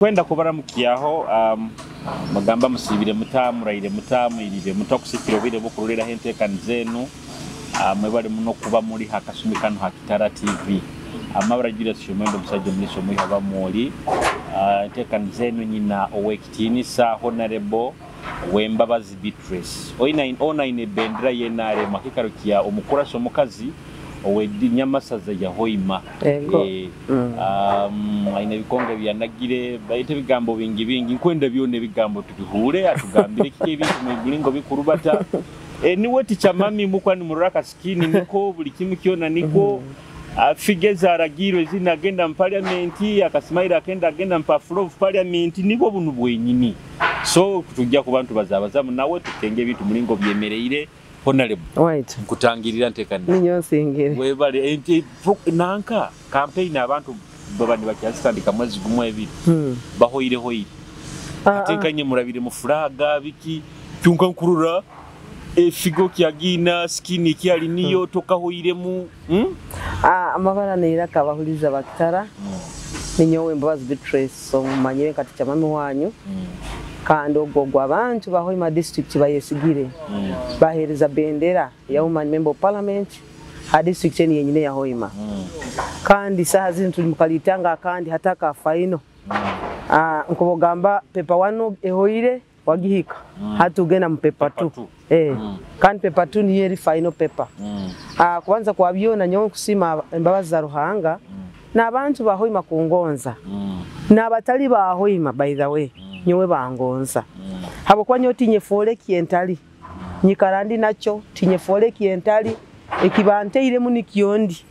Kwenda kubaramukyaho mugamba musiibire muta, muraire muta, mwirire muta okusikira obwire bw'okuroreraho enteekaniza enu. Mwebale muno kuba muri ha kasumi kanu ha Kitara TV. Amabara Julius Shemwendo, omusajja omuliisa omwiha Bamwoli. Enteekaniza enu nyina ow'ekitiinisa Honorable Wembabazi Beatrice. Ono aine ebendera y'NRM akikaro kya omukurasi omukazi owe Nyamasaza ya Hoima. Ego. Aine ebikonge ebyanagire, baita ebigambo bingi bingi, nkwenda byona ebigambo tubihure, atugambire kiki ebintu mubiringo bikurubata. Niwe Teacher Mami mukwa nimurora akasikini niko buli kimu kyona niko. Figures aragirwe zina agenda mu parliament, akasimaira akenda agenda mu floor of parliament, nibwo bunu bwenyini. So tujja ku bantu bazabazamu nawe tukenge ebintu mulingo byemereire. Honorable. Right. Nkutangirira ntekani. Ninyo nsingire. Webale ente nanka campaign abantu baba nibakyazitandika mwezi gumwe ebiri. Bahoire hoire. Atekanye murabire mu flaga biki kyunka nkurura efigo kyagina skin kyali niyo tokahoiremu. Amabara neira kabahuliza bakitara. Ninyo Wembabazi Beatrice so manyire kati cha mami wanyu. Kandi ogwo gw'abantu ba Hoima district bayesigire. Bahereza bendera ya woman member of parliament ha district eni yenyine ya Hoima. Kandi saha zinu tuli mukalitanga kandi hataka faino. Nkobogamba paper 1 ehoire wagihika. Hatugenda mu paper 2. Kandi paper 2 niyo eri final paper. Kubanza kwa byona nyowe kusima embabazi za Ruhanga n'abantu ba Hoima kungonza. N'abatali ba Hoima by the way. Nyowe bangonza. Habwokuba nyowe tinyefole kientali. Nyikarandi nakyo tinyefole kientali ekibanteiremu nikyondi.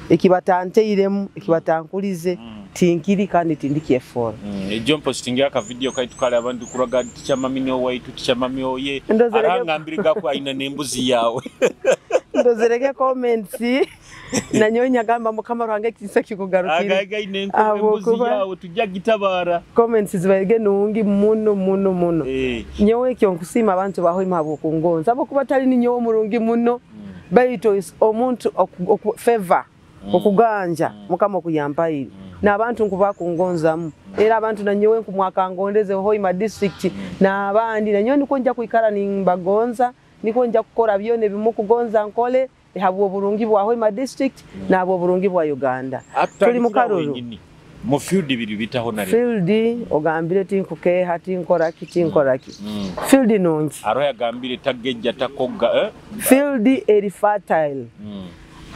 Ekibatanteiremu ekibatankulize tinkiri kandi tindikyefola. Ejo posting yaka video kaitu kale abantu kuraga Teacher Mami no waitu Teacher Mami oye arangambire gako aina nembuzi yawe. Ndozereke comments na nyowe nyagamba Mukama Ruhanga ekisa kikugarukire. Agaga ine embuzi yawe tujja gitabara. Comments zibaige nungi muno muno muno. Nyowe ekyo nkusima abantu ba Hoima abokungonza. Abokuba tali ni nyowe murungi muno. Baitu omuntu favor okuganja Mukama okuyampaire. N'abantu nkubakungonzamu. Era abantu na nyowe nkumwakangondeze Hoima district n'abandi na nyowe niko nja kwikara nimbagonza. Niko nja kukora byone bimukugonza nkole habwo burungi bwa Hoima district na habwo burungi bwa Uganda. Tuli mukaruru. Mu field biri bitaho nari. Field ogambire tinkukeha tinkora ki tinkora ki. Field nungi. Aro yagambire tageja takoga Field eri fertile.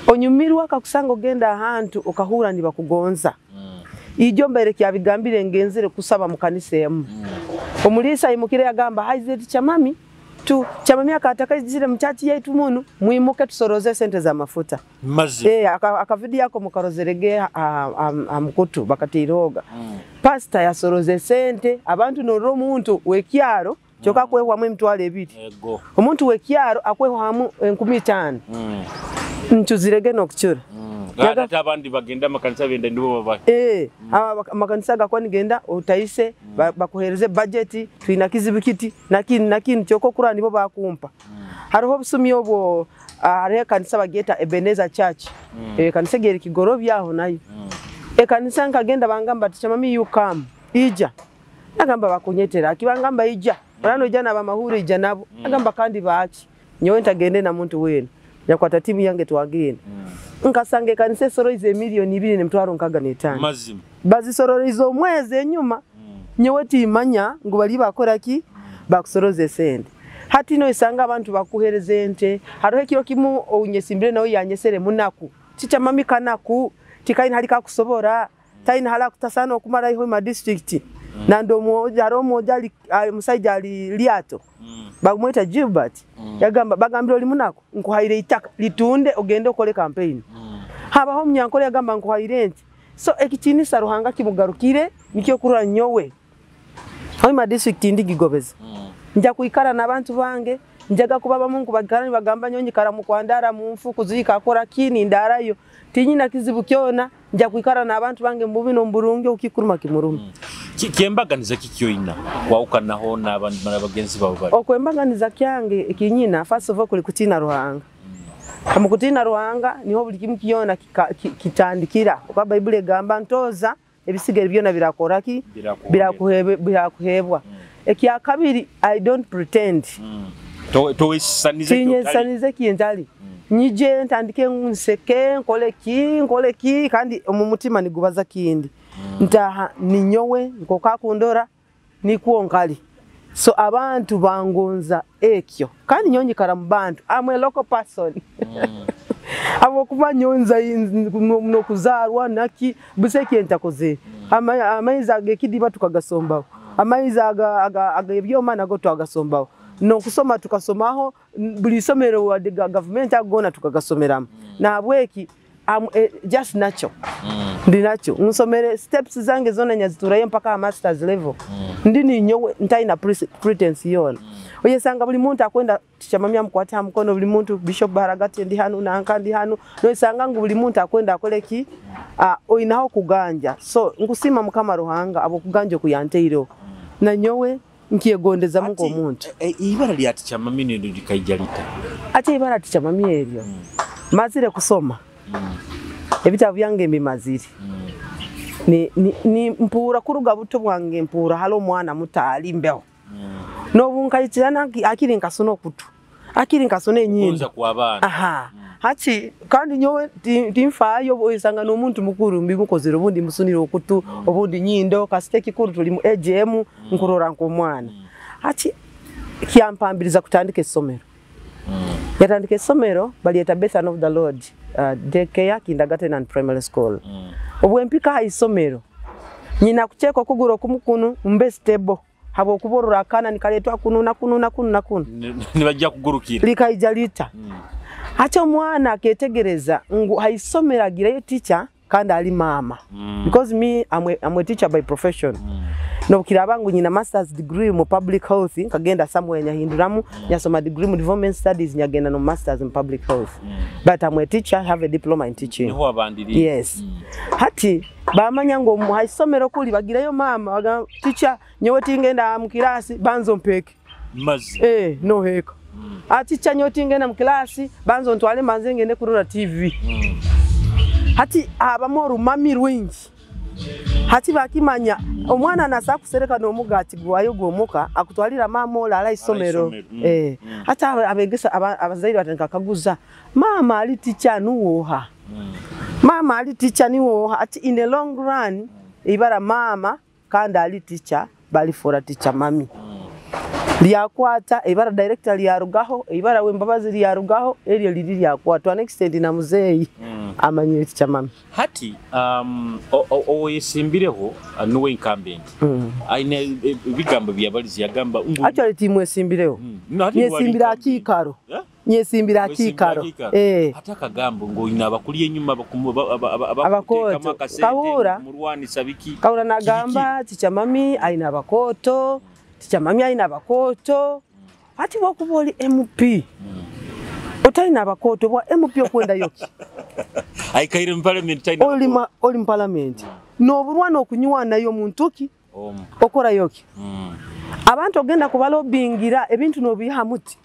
Onyumirwa akakusanga ogenda ahantu okahura nibakugonza. Ijo mbere kyabigambire ngenzere kusaba mu kanisa emu. Omulisa imukire yagamba haize Teacher Mami tu chamami akatakazire mchachi yetu munu muimuke tusoroze sente za mafuta. Mazi. Akavidi yako mukarozerege amkutu bakatiroga. Pastor yasoroze sente abantu noro muntu wekyaro kyoka kwehwamu emitwalo ebiri. Ego. Omuntu wekyaro akwehwamu 15,000. Nchuzirege nokuchura. Yaga abandi bagenda amakanisa benda ndibo baba. Amakanisa gakwa nigenda utaise bakuhereze budget tuina kizibu kiti nakini kyoko kura nibo bakumpa. Hariho obusumi obwo hariho kanisa bageta Ebenezer Church. Kanisa geri Kigorobya aho nayo. Kanisa nkagenda bangamba Teacher Mami you come. Ija. Nagamba bakunyetera akibangamba ija. Barano ija na bamahuri ija nabo. Nagamba kandi baaki. Nyowe ntagende na muntu wena. Yakwata timu yange twagenda. Nkasange kanisa esoroize milioni 2,605. Mazima. Bazisororiza omwezi enyuma. Nyowe timanya ngu bali bakora ki bakusoroze sente. Hati no isanga abantu bakuhereza ente. Hariho ekiro kimu onyesimbire nawe yanyesere munaku. Teacher Mami kanaku tikaina hali kakusobora. Taina hala kutasana okumara Hoima district. Nando mmoja hariho mmoja ali musaija ali lyato. Bagumweta Gilbert. Yagamba bagambira oli munaku nkuhaire itaka litunde ogende okole campaign. Habaho munyankole yagamba nkuhaire ente. So ekitinisa Ruhanga kimugarukire nikyo kurwa nyowe. Hoima district ndigigobeza. Nja kuikara n'abantu bange, njaga kuba bamungu bagara bagamba nyonyi kara mukwandara mu mfuko zika akora kini ndarayo. Tinyina kizibu kyona nja kuikara n'abantu bange mubi no mburungi ukikuruma kimuruma. Kyembaganiza kikyoina waukanaho n'abandi bagenzi bawe bari. Okwembaganiza kyange ikinyina first of all kuli kutina Ruhanga. Amukutina Ruhanga niho buli kimu kyona kitandikira. Kwa Bible egamba ntoza Ebisigere byona birakora ki? Birakuhebwa. Ekya kabiri, I don't pretend. Tinyesanize kyentali. Nyije ntandike nseke, nkole ki kandi omu mutima nigubaza kindi. Ntaha ninyowe nkoka kundora nikuo nkali. So abantu bangonza ekyo. Kandi nyonyi kara mu bantu. I'm a local person. Abo kuba nyonza no kuzarwa naki buseki entakoze. Amaizi agekidiba tukagasombaho. Amaizi aga ebyoma nago tukagasombaho. No kusoma tukasomaho buli somero wa government agona tukagasomeramu. Na bweki just natural. Ndi natural. Nsomere steps zange zona nyaziturayo mpaka masters level. Ndi ninyowe ntaina pretense yona. Oyesanga buli muntu akwenda Teacher Mami amukwata mukono, buli muntu Bishop Baragati ndi hanu nanka ndi hanu. Noyesanga ngu buli muntu akwenda akoleki oinaho kuganja. So nkusima Mukama Ruhanga abo kuganja kuyanteiro. Na nyowe nkiyegondeza mungu omuntu. Ibara lya Teacher Mami ndio likaijalita. Ate ibara Teacher Mami eryo. Mazire kusoma. Ebitabo byange mbimazire. Ni mpura kuruga buto bwange mpura halo omwana mutali mbeho. Nobunkaitirana akiri nkasona okutu. Akiri nkasona enyindo. Aha. Hachi kandi nyowe timfaayo oyesanga n'omuntu mukuru mbimukozere obundi musunire okutu obundi nyindo kasite kikuru tuli mu AGM nkurora nk'omwana. Hachi kyampambiriza kutandika essomero. Yatandika essomero baliyeta Bethany of the Lord daycare, kindergarten and primary school. Obwempika ha isomero nyina kucheka okuguru okumukunu mbe stable habo kuborora akana nikaletwa kunu na kunu na kunu na kunu nibajja kugurukira likaijalita. Acha omwana aketegereza ngu haisomero agirayo teacher kandi ali mama. Because me I'm a teacher by profession. Nobukira bangu nyina master's degree mu public health nkagenda somewhere nyahinduramu nyasoma degree mu development studies nyagenda no masters in public health. But I'm a teacher, have a diploma in teaching. Niho abandiri. Yes. Hati bamanya ngo mu haisomero kuli bagirayo mama baga teacher nyowe tingenda mu kirasi banzo mpeke. Mazi. No heka. Ati nyowe tingenda mu kirasi banzo ntwale manze ngende kurora TV. Hati abamo rumami rwingi. Hati bakimanya omwana anasa kusereka n'omugati gwayo gwomuka akutwalira mama ola ala isomero. Hata abegesa abazaire batandika kaguza mama ali teacher nuwoha. Mama ali teacher niwoha. Ati in the long run ibara mama kandi ali teacher bali fora Teacher Mami. Lyakwata ibara director lyarugaho ibara Wembabazi lyarugaho eryo liri lyakwatwa next na muzeyi amanyire Teacher Mami. Hati oyesimbireho nuwe incumbent. Aine ebigambo byabalizi yagamba actually timwesimbireho. Nyesimbira akikaro. Nyesimbira akikaro. Hata kagambo ngo ina abakuliye enyuma abakoto kabura murwanisa biki. Kabura nagamba Teacher Mami aina abakoto. Teacher Mami aina abakoto. Ati wakuba oli MP. Otalina abakoto bwa MP okwenda yoki. Aikaire mu parliament taina. Oli mu parliament. Noburwana okunywana yo muntu ki? Okora yoki. Abantu ogenda kubalobingira ebintu nobiha muti.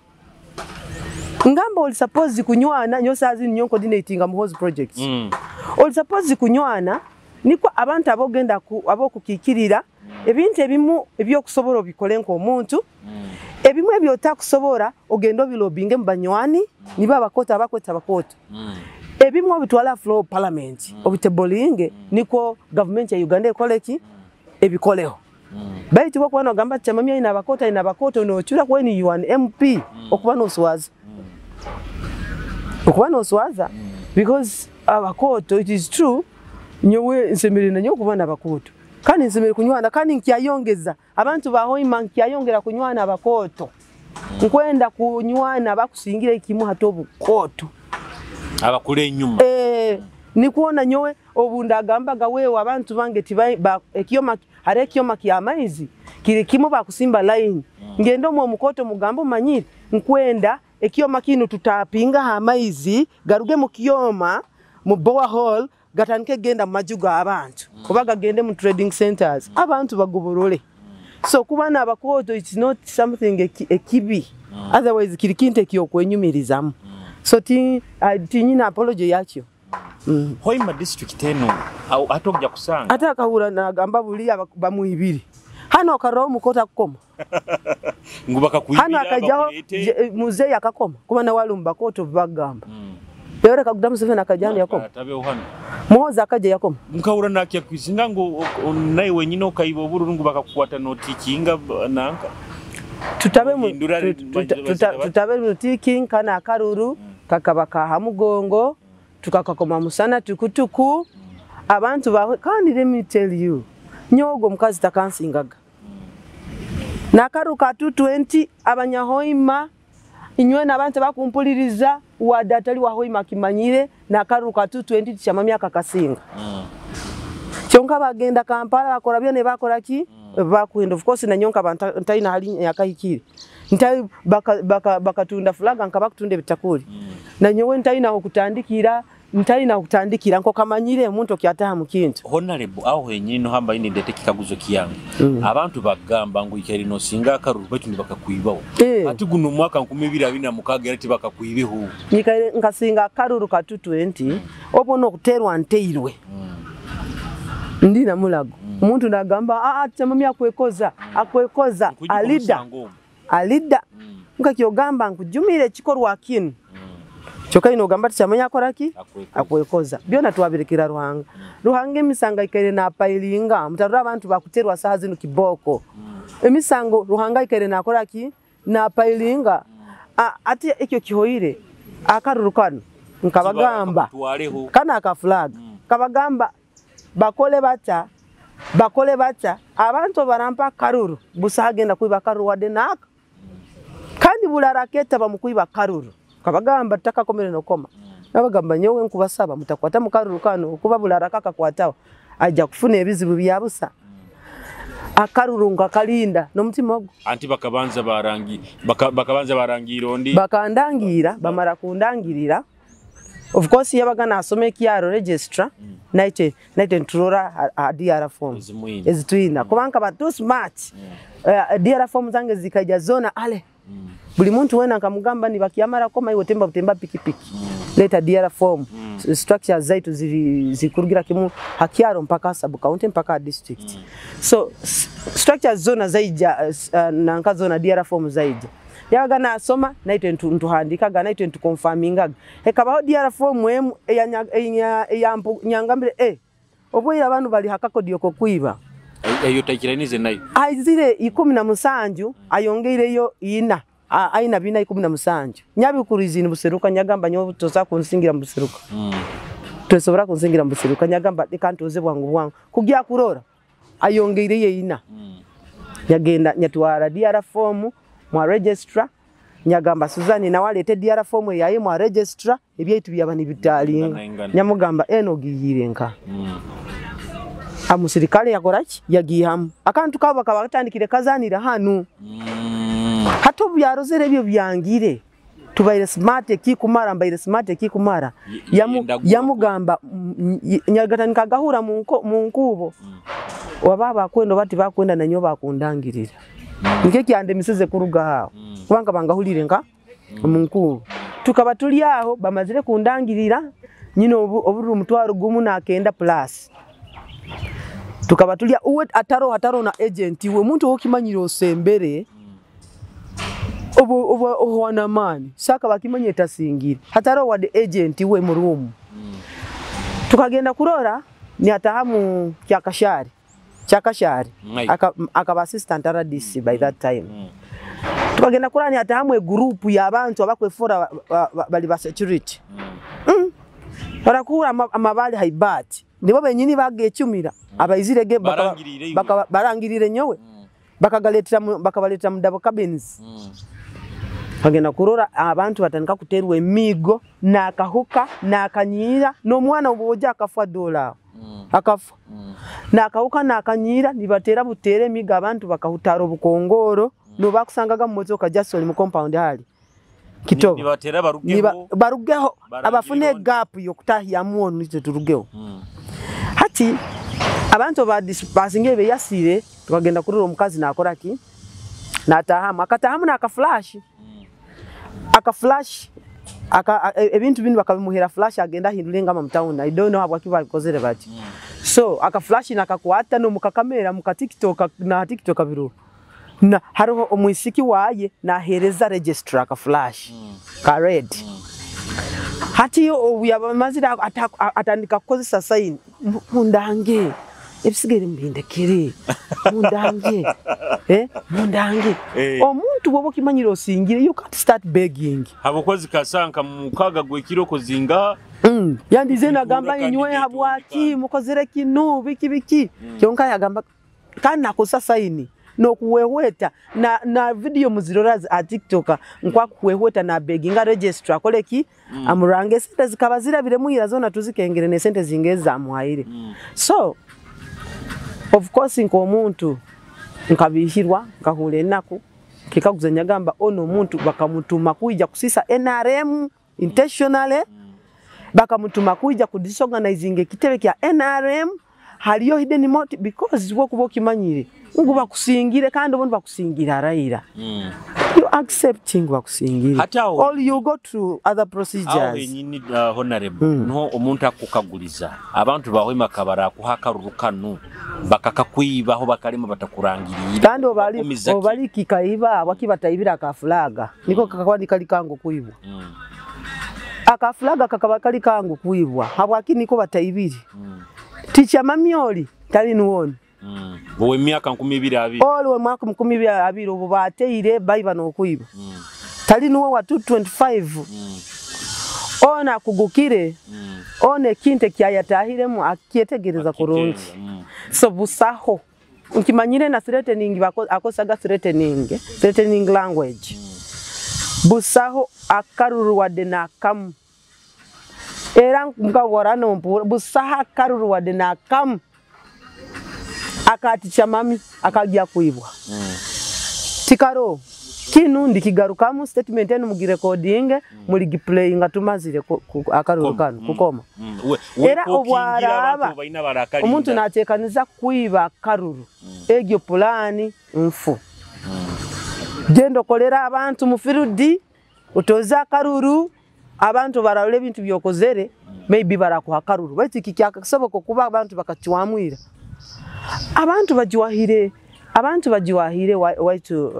Ngamba oli suppose kunywana nyosazi nyo coordinating Muhoozi projects. Oli suppose kunywana niko abantu abogenda abokukikirira ebintu ebimu ebyokusobola obikole nk'omuntu. Ebimu ebyotakusobola ogenda obilobinge mu banywani niba abakota abakweta abakota. Ebimu obitwala floor parliament obitebolinge niko government ya Uganda ekoleki ebikoleho. Baitu bwo kubana ogamba Teacher Mami ina abakota ina abakota nochura when you are an MP okuba noswaza. Okuba noswaza because abakoto it is true nyowe nsemere na nyowe kuba nabakoto. Kandi nsemere kunywana kandi nkyayongeza abantu ba Hoima nkyayongera kunywana abakoto. Nkwenda kunywana bakusingira ikimu hato bukoto. Abakule enyuma. Nikuona nyowe obunda agambaga wewe abantu bange tibai ekyoma hare ekyoma kya maizi kiri kimu bakusimba line. Ngendo mu mukoto mugambo manyiri nkwenda ekyoma kino tutapinga ha maizi garuge mu kyoma mu boa hall gatandike genda majuga abantu kuba gagende mu trading centers abantu bagoborole. So kuba nabakoto it's not something ekibi. Otherwise kiri kinte kyokwenyumirizamu. So ti nyina apology yakyo. Hoima district eno ate okujja kusanga ate akahura nagamba buli bamwibiri hano akarora mukota kukoma ngu bakakwibira hano akajaho muzeyi akakoma kuba na walumba koto bagamba Yore kaguda Museveni akajana yakoma tabeho hano Muhoza akaje yakoma nkahura nakya kwisinga ngo naye wenyine okayiba obururu ngu bakakukwata notikinga nanka tutabe mutiking kana akaruru kakaba ka mugongo tukakakoma musana tukutuku abantu bawe. Kandi let me tell you, nyogo mukazi takansingaga nakaruka 220 abanyahoima inywe n'abantu bakumpuliriza wadde atali wa Hoima kimanyire nakaruka 220 kyama myaka kasinga kyonka bagenda Kampala bakora byo ne bakora ki bakwenda. Of course na nyonka ntaina hali yakahikire ntai bakatunda flaga nka bakutunda ebitakuri na nyowe ntaina okutandikira nko kamanyire omuntu kyataha mu kintu. Honorable aho henyini no hamba ine ndete kikaguzo kiyange abantu bagamba ngo ikari no singa akaruru batu bakakwibaho ati guno mwaka 2026 ati bakakwibeho nyikaire nkasinga akaruru ka 220 obo no kuterwa nteirwe ndi na mulago omuntu nagamba chamamya akwekoza akwekoza alida nkakyogamba nkujumire ekikorwa kinu kyokka ino ogamba tichamanya akora ki akwekoza byona twabirekera Ruhanga. Ruhanga emisango ikaire napailinga mutarura abantu bakuterwa saha zino kiboko emisango Ruhanga ikaire nakora ki napailinga ati ekyo kihoire akaruru kano nkabagamba kana aka flag kabagamba bakole bata abantu barampa karuru busa agenda kuiba karuru wade naka kandi bularaketa bamukuiba karuru kabagamba takakomere nokoma nabagamba nyowe nkubasaba mutakwata mukaruru kano kuba bularaka kakwatawa ajja kufuna ebizibu bya busa akaruru ngakalinda nomutima ogwo anti bakabanza barangi bakabanza barangira ondi bakandangira bamara kundangirira. Of course yabaga nasome kyaro registrar naite nturora DR form ezitwina kubanka ba too smart DR form zange zikaja zona ale buli muntu wena nkamugamba ni bakiyamara koma iwe temba butemba pikipiki leta DR form structure zaitu zikurugira kimu hakiaro mpaka sub county mpaka district so structure zona zaija nanka zona DR form zaija yabaga nasoma naitwe ntuhandikaga naitwe ntukonfamingaga hekabaho DR form emu eyanyangambire obwira abantu bali hakakodiyo kokwiba eyo taikiranize nayo aizire 17 ayongeireyo ina aina bina 17 nyabikurizi ni buseruka nyagamba nyo tosa kunsingira mu buseruka twesobora kunsingira mu buseruka nyagamba ikantoze bwangu bwangu kujya kurora ayongeireyo ina nyagenda nyatwara DR form mwa registrar nyagamba Suzani na walete DR form yaye mwa registrar ebyaitu byaba nibitalinga nyamugamba eno giyire nka amusirikale yakoraki yagihamu akantu kabo kabatandikire kazanira hanu hato byarozere ebyo byangire tubaire smart kikumara mbaire smart kikumara yamugamba nyagatanika gahura mu nkubo wababa kwendo bati bakwenda nanyo bakundangirira nke kyande misize kuruga aho kubanga bangahulire nka mu nkubo tukaba tuli aho bamazire kundangirira nyino oburu umutwaro gumu na kenda plus tukaba tulya uwe ataro na agent we muntu okimanyira osembere obo ohwana mani saka bakimanye tasingira hataro wa the agent we mu room tukagenda kurora ni atahamu kyakashari akaba assistant RDC by that time tukagenda kurora ni atahamu e group ya abantu abakwefora bali ba security barakura amabali haibati nibo benyini bagecumira abaizirege barangirire nyowe bakagaletera bakabaletera mudabo cabins bagenda kurora abantu batandika kuterwa emigo nakahuka nakanyira n'omwana oboja akafa dola akafa nakahuka nakanyira nibatera butere emigo abantu bakahutara obukongoro no bakusangaga mu motoka just mu compound hali kitobo nibatera barugeho barugeho abafune gap yokutahya muono nitwe turugeho hati abantu basinge beyasire tukagenda kurura omukazi nakora ki natahamu akatahamu na akaflash akaflash Ebintu binu bakabimuhera flash, agenda ahindura engamba mu town. I don't know habwaki babikozere bati. So aka flash nakakwata no mukakamera muka TikTok na TikTok biro na hariho omwisiki waye nahereza registrar aka flash ka red. Hati obu yabamazire atandika kukozesa sign, mundange ebisigere mbindekere, mundange, mundange. Omuntu bwoba okimanyire osingire, you can't start begging. Habukozi kasanka mukaga gwekiro kuzinga. Yandize nagamba inywe habwaki mukozere kino biki biki. Kyonka yagamba kandi nakosa sign nokuwehweta na video muzirora a TikTok nkwa kuwehweta na begging registrar koleki amurange sente zikaba zirabire muhira zona tuzikengere ne sente zingeza amuhaire. So of course nko omuntu nkabihirwa nkahura enaku kikaguza nyagamba ono omuntu bakamutuma kuija kusisa NRM intentionally, bakamutuma kuija ku disorganizing ekitebe kya NRM. Haliyo hidden motive, because wo kuba okimanyire ngu bakusingire, kandi obundi bakusingira arayira, you accepting bakusingire or you go to other procedures. Aho henyini, honorable, no omuntu akukaguliza abantu bahwema kabara kuha akaruru kanu bakakakwibaho bakalema batakurangirira. Kandi obali kikaiba wakibataibira akafulaga niko kakawa kali kangu kuibwa. Akafulaga kakaba kali kangu kuibwa habwaki niko bataibiri. Ticha mamioli tali nuwoni. Bowe miaka 20. Oli we mwaka 20 obu bateire baiba nokuiba. Tali nuwo wa 225. Ona kugukire. One kinte kyayatahiremu akyetegereza kurungi. So busaho nkimanyire na threatening akosaga threatening language. Busaho akaruru wadde nakamu. Era mkawarano busaha akaruru wadde nakamu. Akati chamami akagia kuibwa. Tikaro kinu ndikigarukamu statement enu mugirecording muligiplayinga tumazire akaruru kanu kukoma. Era obwaraba omuntu natekaniza kuiba akaruru egyo pulani nfu. Gendo kolera abantu mufirudi utoza akaruru abantu bararole ebintu byokozere maybe barakuha akaruru baitu kikyakasoboka kuba abantu bakakiwamwira. Abantu bajiwahire waitu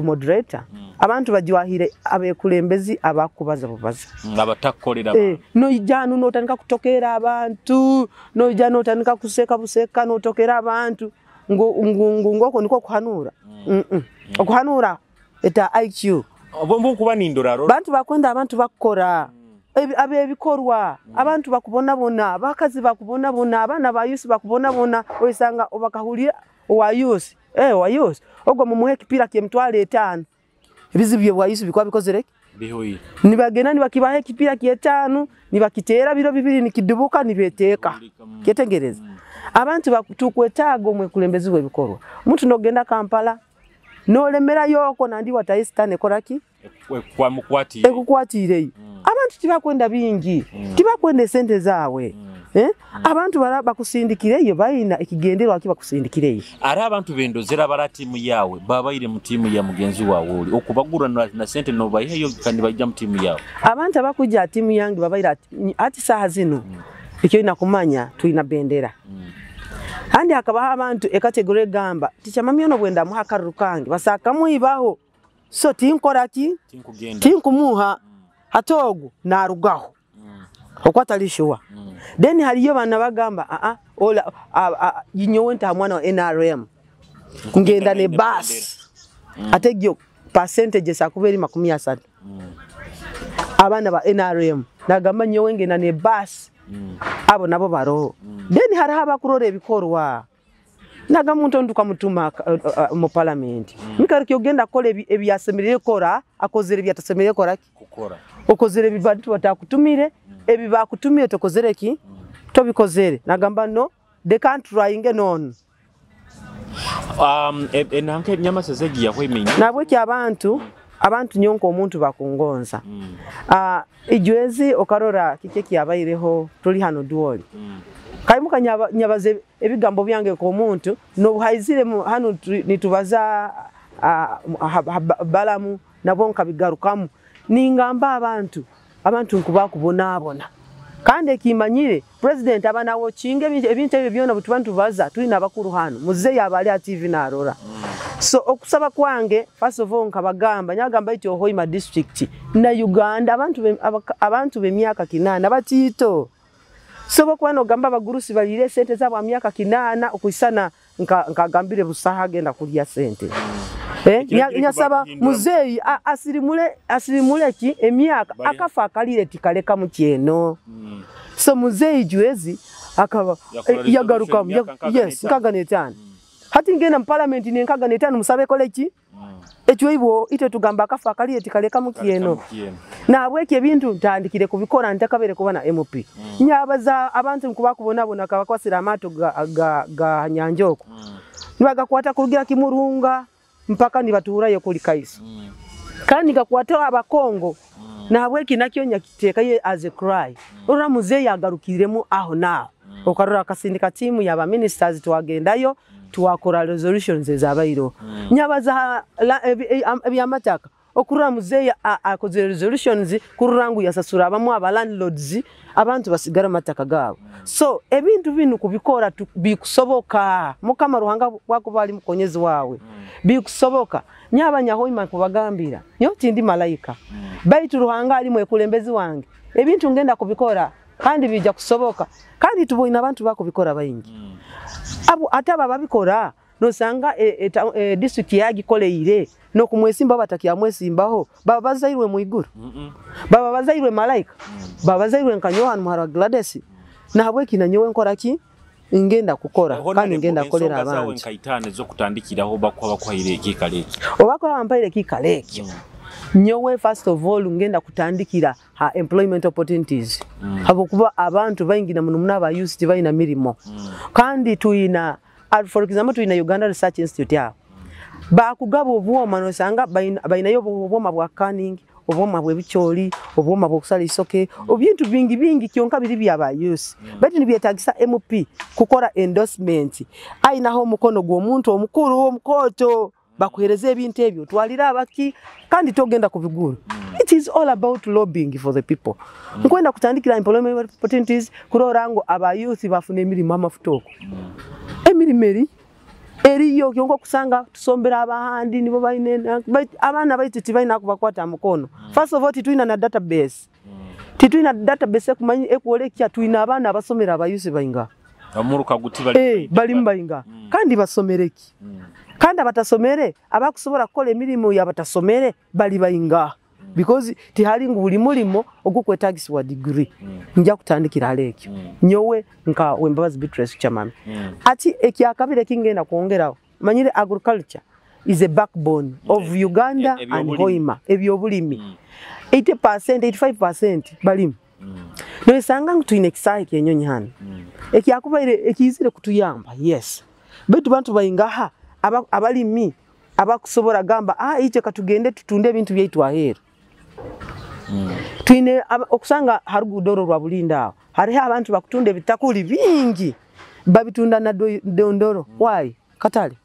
moderator. Abantu bajiwahire abekulembezi abakubaza bubaza. Abatakolera. No ijanu notandika kutokera abantu, no ijanu notandika kuseka buseka notokera abantu ngo ngoko niko kuhanura. Okuhanura eta IQ. Obombo kuba nindora. Bantu bakwenda abantu bakora. Abe ebikorwa abantu bakubonabona, abakazi bakubonabona, abana ba yusi bakubonabona, oyisanga obakahulira owa yusi wa yusi ogwo mumuhe kipira kyemtwale 5 ebizibu bye bwa yusi bikwa bikozereke bihoyi nibagenda nibakibahe kipira kye 5 nibakitera biro bibiri nikidubuka nibeteka kyetegereza. Abantu bakutukwetaaga omwekulembezi webikorwa. Omuntu nogenda Kampala nolemera yoko nandi wataistane koraki kwa mukwatire ekukwatire. Abantu tibakwenda bingi, tibakwenda sente zawe. Abantu bakusindikireyo bayina ekigenderwa akiba kusindikireyo. Ari abantu bendozera bara timu yawe babaire mu timu ya mugenzi wawe oli okubagura na sente no bayiheyo kandi bajja mu timu yawe. Abantu abakuja timu yange babaire ati saha zino ekyo inakumanya tuina bendera. Kandi hakabaho abantu ekategori gamba ticha mami ono bwenda muha akaruru kange basaka muibaho. So tinkora ki tinkugenda tinkumuha hatogu narugaho. Okwatalishuwa. Then haliyo bana bagamba ola yinyowe nta mwana wa NRM ngenda ne bus. Ategyo percentage sakuberi 30. Abana ba NRM nagamba nyowe ngenda ne bus. Abo nabo baroho. Then hariho abakurora ebikorwa. Naga muntu nduka mutuma mu parliament. Mikariki ogenda kola ebyasemerere kora akozere byatasemerere kora kukora. Okozere bibantu batakutumire ebi bakutumire tokozere ki tobikozere. Nagamba no they can't try non. Enanke nyama sezegi yahwemenya. Nabweki abantu nyonko omuntu bakungonza. Ijwezi okarora kike kyabaireho tuli hano duoli. Kaimuka nyabaze ebigambo byange ko muntu no buhaizire hano nitubaza balamu nabo nkabigarukamu. Ningamba abantu nkubakubonaabona. Kandi ekimanyire president aba nawokinga ebintu ebyo byona bwe tubaza tulina abakuru hano, muzeeyi aba ali ha TV narora. So okusaba kwange, first of all, nkabagamba nyagamba iti Hoima district na Uganda abantu b'emyaka 80 batiito. So bokuba nogamba abagurusi balire sente zabo myaka 80 okuisana nkagambire busaha agenda kulya sente. Nyasaba muzeeyi asirimule ki emyaka akafa akalire tikaleka mukyeno. So muzeeyi jwezi akaba yagaruka, yes, 65. Hati ngenda mu parliament ne 65 musabe koleki ekyo ibo ite tugamba akafa akalire tikaleka mukyeno. Nahabweki ebintu ntandikire kubikora ntakabere kuba na MP. Nyabaza abantu nkubakubonabona kabakwasira amato ga nyanjoko. Nibagakwata kurugira Kimurunga mpaka nibatuurayo kuli Kaiso. Kandi gakwata abakongo. Nahabweki nakyo nyakiteekayo as a cry. Ora muzeeyi agarukiremu aho naho. Okarora akasindika timu y'aba ministers twagendayo twakora resolutions ezabairo. Nyabaza ebyamataka okurora muzeeyi akoze resolutions kurora ngu yasasura abamu aba landlords abantu basigara mataka gabo. So ebintu binu kubikora bikusoboka. Mukama Ruhanga wakuba ali mukonyezi wawe. Bikusoboka. Nyaba Nyahoima kubagambira nyo tindi malaika. Baitu Ruhanga ali mwekulembezi wange. Ebintu ngenda kubikora kandi bija kusoboka. Kandi tuboina abantu bakubikora bayingi. Abo ataba babikora nosanga district yagikoleire no kumwesimba batakia mwesimbaho baba bazairwe mu iguru. Baba bazairwe malaika. Baba bazairwe nka Yohana Muhara Gladys. Nahabweki na nyowe nkora ki ngenda kukora kandi ngenda kolera abantu. Nka itane zo kutandikiraho bakwa bakwahire ekikaleki. Obakwa bampaire ekikaleki. Nyowe first of all ngenda kutandikira ha employment opportunities. Habokuba abantu baingi na muno aba youth balina mirimo. Kandi tuina, for example, tuina Uganda Research Institute ya. Bakugaba obwoma nosanga bainayo obwoma bwa canning, obwoma bw'ebikyoli, obwoma bw'okusala isoke, ebintu bingi bingi kyonka biri byaba youth. Baitu nibyetagisa MP kukora endorsement. Ainaho omukono gw'omuntu omukuru omukoto bakuhereza ebintu ebyo twalira abaki kandi togenda kubigura. It is all about lobbying for the people. Nkwenda kutandikira employment opportunities kurora ngo aba youth bafune emirimo amafutoko. Emirimo eriyo kyonka kusanga tusombera abahandi nibo baine abaana baitu tibaina kubakwata mukono. First of all titwina na database. Titwina database kumanyi ekuolekya twina abaana abasomera abayusi bainga. Amuruka guti bali bali mbayinga. Kandi basomereki. Kandi abatasomere abakusobola kukola emirimu yabatasomere bali bayinga. Because tihali ngu buli mulimo ogukwetagisibwa degree. Nja kutandikira alekyo. Nyowe nka Wembabazi Beatrice Chamami. Ati ekyakabire kingenda kwongeraho. Manyire agriculture is a backbone of Uganda and Hoima. Ebyobulimi. 80%, 85% balimi. Noisanga ngu twine ekisahi kyenyonyi hano. Ekyakubaire ekizire kutuyamba. Yes. Betu bantu bayingaha abalimi abakusobola gamba iche katugende tutunde ebintu byaitu ahera. Twine okusanga harugudoro rwa Bulinda aho hariho abantu bakutunda ebitakuli bingi babitunda na dondoro. Why katale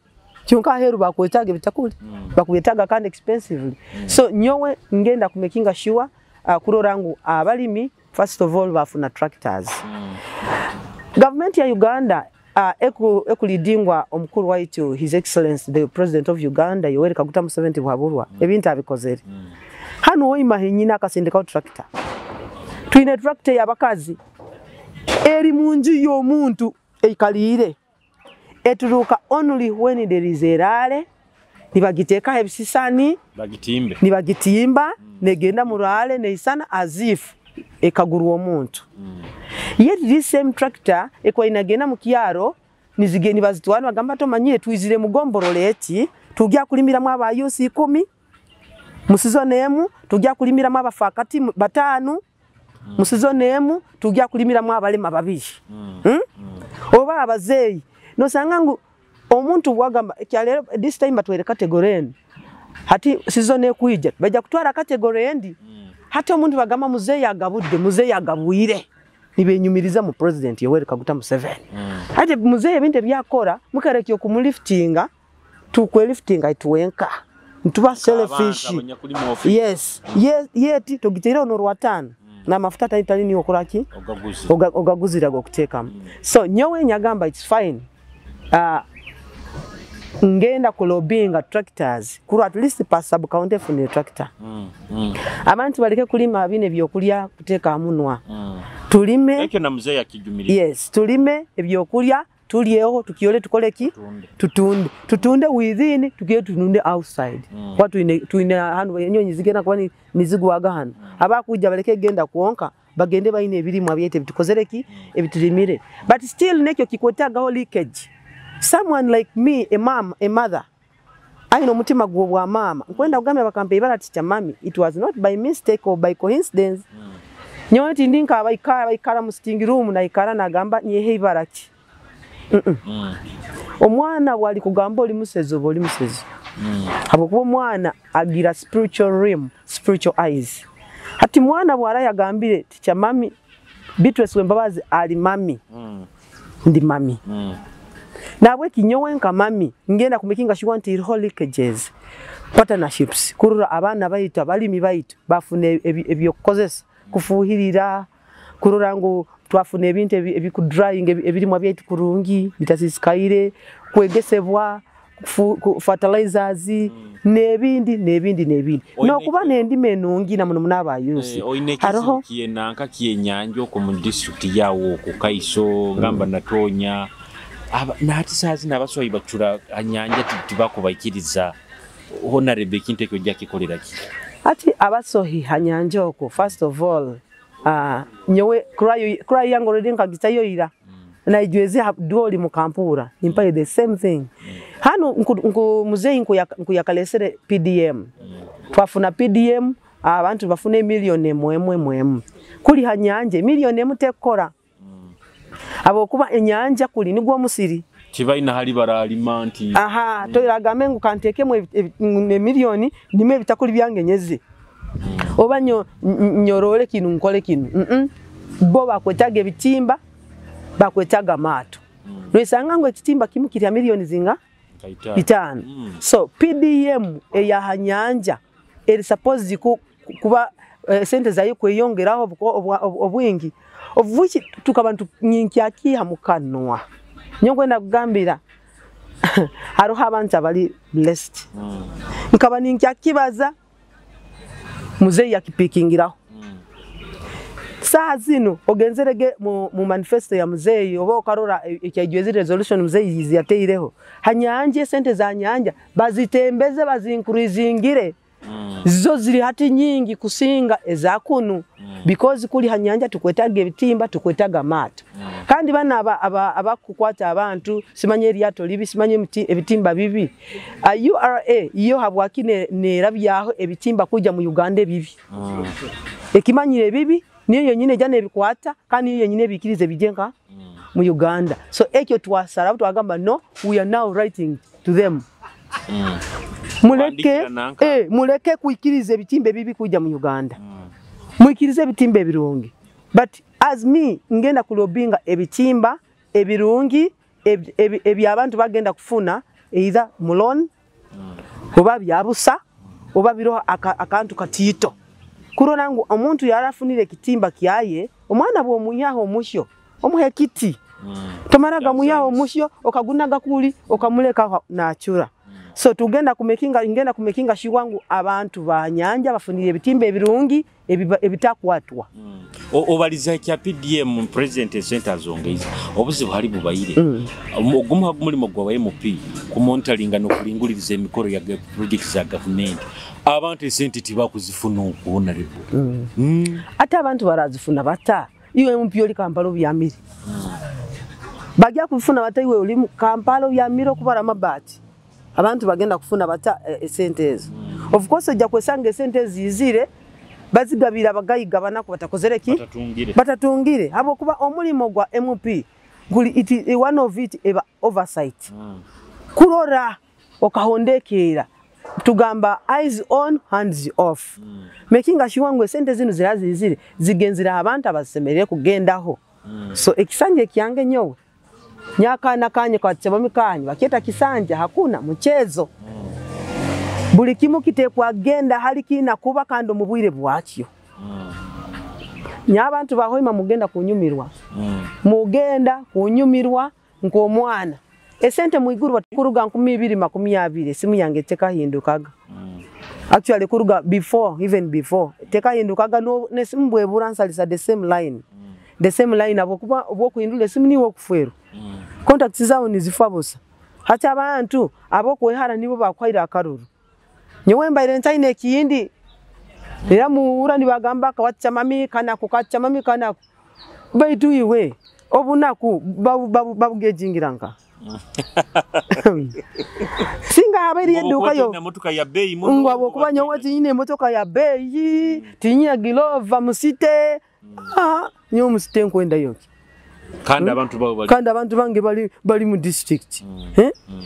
kyonka aheru bakwetaga ebitakuli bakwetaga kandi expensively. So nyowe ngenda kumakinga sure kurora ngu abalimi first of all bafuna tractors. Government ya Uganda ekulidingwa omukuru waitu His Excellency the President of Uganda Yoweri Kaguta Museveni Tibuhaburwa ebintu abikozere. Hano Hoima henyina akasindika tractor. Twine tractor y'abakazi eri munju y'omuntu eikalire eturuka only when there is a rally nibagiteka ebisisani bagitimbe nibagitimba negenda mu rally neisana as if ekagurwa omuntu. Yet this same tractor ekwa inagenda mu kyaro nizigeni bazitwana bagamba tomanyire tuizire mugomborole eti tujya kulimiramu abayusi 10 musizone emu tujya kulimiramu abafakati 5 musizone emu tujya kulimiramu abalema 2. Oba abazeyi nosanga ngu omuntu bwagamba kyalero this time batwere category enu hati season ekuija bajja kutwara category endi. Hati omuntu bagamba muzeyi agabudde muzeyi agabwire nibenyumiriza mu President Yoweri Kaguta Museveni. Hati muzeyi ebintu ebyakora mukarekyo kumuliftinga tukweliftinga ituwenka. Ntuba selfish. Yes. Yes, yeti tugitereho n'orwatano. N'amafuta tali tali niyo okoraki? Ogaguzira gokutekamu. So nyowe nyagamba it's fine. Ngenda kulobinga tractors kuru at least pa sub county fune tractor. Abantu baleke kulima bine byokulya kuteka munwa. Tulime ekyo na mzee yakijumilia. Yes, tulime ebyokulya tulyeho tukiole tukoleki tutunde. Tutunde within tukiye tununde outside. Kwa tuine hanu enyonyi zigenda kuba nizigwaga hano. Abakuja baleke genda kuonka bagende baine ebirimwa byete bitukozereki ebitulimire. But still nekyo kikwetagaho leakage. Someone like me, a mom, a mother, aino omutima gwo bwa mama. Nkwenda kugambya bakampa ibara teacher mami. It was not by mistake or by coincidence. Nyowe tindinka abaikara mu sitting room na ikara nagamba nyehe ibara ki. Omwana wali kugamba oli musezo oli musezo. Habwokuba omwana agira spiritual realm, spiritual eyes. Hati mwana bwara yagambire teacher mami Beatrice Wembabazi ali mami. Ndi mami. Nabwe kinyowe nka mami ngenda kumekinga sure nti iriho leakages, partnerships kurura abana baitu abalimi baitu bafune ebyokukozesa kufuhirira kurura ngu twafune ebintu ebikudrying ebirimwa byaitu kurungi bitasisikaire kwegesebwa fertilizers nebindi nebindi nebindi no kuba nendime enungi na muno munaba yusi hariho kiyenanka kiyenyanja ku mu district yawo ku Kaiso ngamba natonya nati sazi nabaswayi bacura anyanja tibakubaikiriza honorable ekintu ekyo ojja kikolera ki? Ati abasohi hanyanja oko first of all nyowe cry yango already nkagitayo ira naijweze doli mukampura nimpaye the same thing. Hano nku muzeyi nkuyakalesere PDM. Twafuna PDM abantu bafune milioni mwemwe kuli hanyanje milioni emu tekora. Abokuba enyanja kuli nigwo musiri kibaina hali baralima nti aha toyiragambe ngu kantekemo milioni nime bitakuli byange nyeze. Oba nyorole kinu nkole kinu. Bo bakwetaga ebitimba bakwetaga maato. Nwesanga ngo ekitimba kimu kirya milioni zinga 5. So PDM eya hanyanja eri suppose kuba sente zayo kweyongeraho obwingi ovuki tukabantu nyinkyakiha mukanwa. Nyongwenda kugambira hariho abantu abali blessed. Nkaba ninkyakibaza muzeyi yakipikingiraho. Saa zino ogenzerege mu manifesto ya muzeyi oba okarora ekyajwezi resolution muzeyi yateireho. Hanyanje sente za nyanja bazitembeze bazinkurizingire. Zo ziri hati nyingi kusinga ezakunu. Because kuli hanyanja tukwetaga ebitimba tukwetaga amato. Kandi bana abakukwata abantu simanye eryato libi simanye ebitimba bibi. URA iyo habwaki nerabyaho ebitimba kujja mu Uganda ebibi. Ekimanyire bibi niyo yenyine jana ebikwata kandi niyo yenyine bikirize bijenga mu Uganda. So ekyo twasara twagamba no, we are now writing to them. Muleke muleke kuikiriza ebitimba bibi kujja mu Uganda. Muikirize ebitimba ebirungi. But as me ngenda kulobinga ebitimba ebirungi ebyabantu bagenda kufuna either mulon oba byabusa oba biro akantu katito. Kurora ngu omuntu yarafunire ekitimba kyaye omwana bw'omuyaho omushyo omuhe kiti. Tomaraga muyaho omushyo okagunaga kuli okamuleka nachura. So tugenda kumekinga ingenda kumekinga shiwangu abantu ba nyanja bafunire ebitimba ebirungi ebitakwatwa. Obaliza kya PDM president center zongeiza obuzibu hali bubayire. Ogumu hagumulimo gwa MP kumontalinga no kulinguliriza emikoro ya project za government. Abantu esente tibakuzifuna okuona lebo. Ate abantu barazifuna bata iwe MP oli Kampala byamire. Bajja kufuna bata iwe oli Kampala byamire okubara amabati. Abantu bagenda kufuna bata esente ezo. Of course ojja kwesanga esente zizire bazigabira abagayiga banako batakozere ki? Batatungire. Habwokuba omulimo gwa MP guli it one of it eba oversight. Kurora okahondekera tugamba eyes on hands off. Making sure ngu esente zino zirazizire zigenzira abantu abasemerere kugendaho. So ekisanje kyange nyowe nyakana kanye kwa tsebami kanye baketa kisanja hakuna mchezo. Buli kimu kitekwa genda hali kiina kuba kandi omu bwire bwakyo. Nyabantu ba Hoima mugenda kunyumirwa. Mugenda kunyumirwa nk'omwana. Esente mwiguru batukuruga 2020 esimu yange tekahindukaga. Actually kuruga before, even before tekahindukaga no nesimu bwebura nsalisa the same line. The same line abokuba obwokuhindura esimu niwe okuferwa. Contacts zawo nizifa busa. Hati abantu abokwehara nibo bakwaira akaruru. Nyowe mbaire ntaine ekindi. Era muhura nibagamba kawacha mami kanako kacha mami kanako. Baitu iwe obunaku babugejingira nka. Singa haberi yeduka yo motoka ya bei muno ngo abokuba nyowe tinyine motoka ya bei tinyina gilova musite. Nyowe musite nkwenda yoki. Kandi abantu babo bali kandi abantu bange bali mu district.